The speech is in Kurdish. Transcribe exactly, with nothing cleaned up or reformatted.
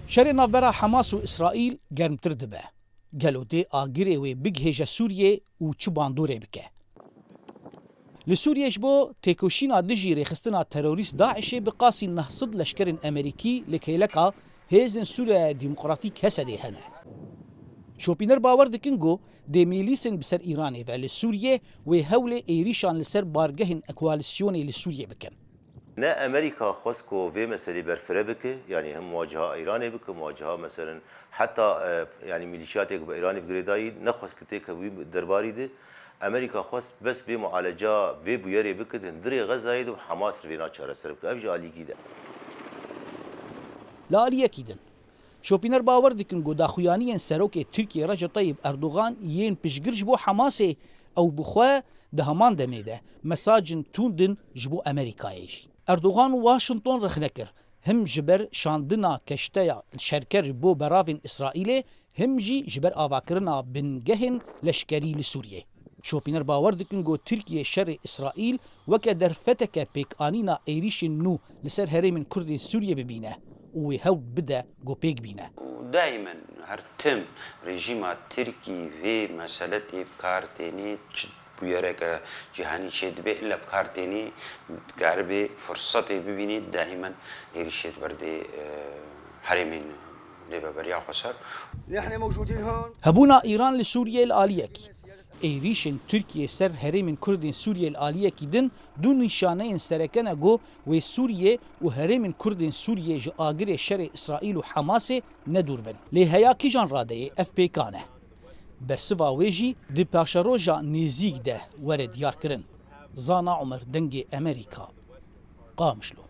Şerê navbera Hamas û Îsraîl germtir dibe. Gelo dê agirê wê bigihêje Sûriyê û çi bandorê bike? Li Sûriyê ji bo têkoşîna dijî rêxistina terorîst DAIŞê bi qasî neh sed leşkerên Amerîkî li kêleka Hêzên Sûriya Demokratîk, Hesedê, hene. Şopîner bawer dikin ku dê mîlîsên bi ser Îranê ve li Sûriyê wê hewlê êrîşan li ser bargehên koalîsyonê li Sûriyê bikin. Ne Amerîka xwest ku vê meselê berfire bike, yanî hem muwaciha Îranê bike, muwaciha, meselen, heta, e, yanî mîlîşyatê ku bi Îranê bi girêdayî, nexwest ku têke wî derbarî de. Amerîka xwest bes vê mualeca vê bûyerê bike di hundirê Xezayê de û Hamas vêna çareser bike. Ev ji alîkî de. Li aliyekî din, şopîner bawer dikin ku daxuyaniyên serokê Tirkiyê Recep Tayyip Erdogan yên piştgir ji bo Hamasê ew bi xwe di heman demê de mesajên tund in ji bo Amerîkayê jî. Erdogan û Washington rexne kir, him ji ber şandina keşteya şerker ji bo beravên Îsraîlê, him jî ji ber avakirina bingehên leşkerî li Sûriyê. Şopîner bawer dikin ku Tirkiye şerê Îsraîl weke derfeteke pêkanîna êrîşên nû li ser herêmên Kurdên Sûriyê bibîne û wê hewl bide ku pêk bîne. Daimen her tim rejîma Tirkî vê mesele tê bi kar tênê, çi bûyereke cîhanî çêdibe, îlle bi kar tênê, dikaribê firsetê bibînê, daimen êrîşê di ber dê, e, herêmên rêveberiya xweser. نحن موجودين هون. Hebûna Îran li Sûriyê li aliyekî, êrîşên Tirkiyê ser herêmên Kurdên Sûriyê li aliyekî din du nîşaneyên sereke ne ku wê Sûriyê û herêmên Kurdên Sûriyê ji agirê şerê Îsraîl û Hamasê ne dûr bin. Lê heya kîjan radeyê ev pêkan e? Bersiva wê jî di paşeroja nêzîk de were diyarkirin. Zana Omer, Dengê Amerîka, Qamişlo.